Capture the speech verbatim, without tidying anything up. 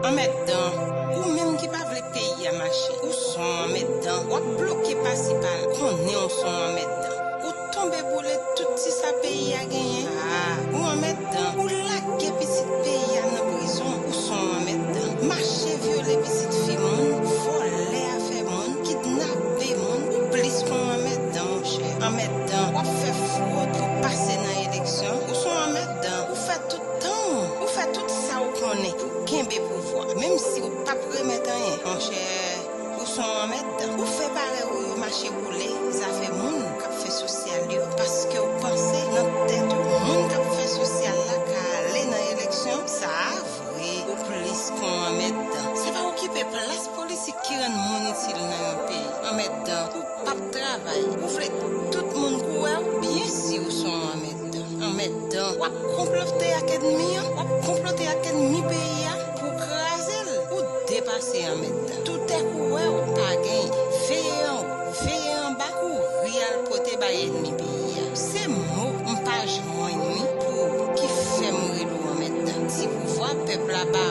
Anmèddan, ou menm ki pa vle peyi a mache, ou s on anmèddan. W ap bloke pasi pala, konnen ou s on anmèddan. Ou tonbe boule tout ti sa peyi a genyen. Ah, ou anmèddan. Ou lage pitit peyi a nan prizon, ou s on anmèddan. Mache vyole pitit fi moun, vòlè afè moun, kidnape moun, ou plis k on anmèddan, monchè. Anmèddan, w ap fè fwòd pou pase nan eleksyon, ou s on anmèddan. Ou fè tout tan w, ou fè tout sa w konnen pou kenbe pouvwa, menm si w p ap remèt anyen, monchè. Ou s on anmèddan. Ou fè parèy ou yo mache boule zafè moun k ap fè sosyal yo, paske w panse nan tèt ou, moun k ap fè sosyal la ka ale nan eleksyon. Sa a vre, ou plis k on anmèddan. Se pa okipe plas politik ki rann moun itil nan yon peyi. Anmèddan, ou p ap travay. Ou vle tout moun kou wè w, byen si ou s on anmèddan. Anmèddan, w ap konplote ak ènmi an, w ap konplote ak ènmi peyi a pou kraze l. Ou depase anmèddan. Toutèk ou wè w pa genyen, veye anwo, veye anba, kouri al pote bay ènmi peyi a. Se mo m pa jwenn wi pou ou ki fè m rele w anmèddan. Ti pouvwa pèp la ba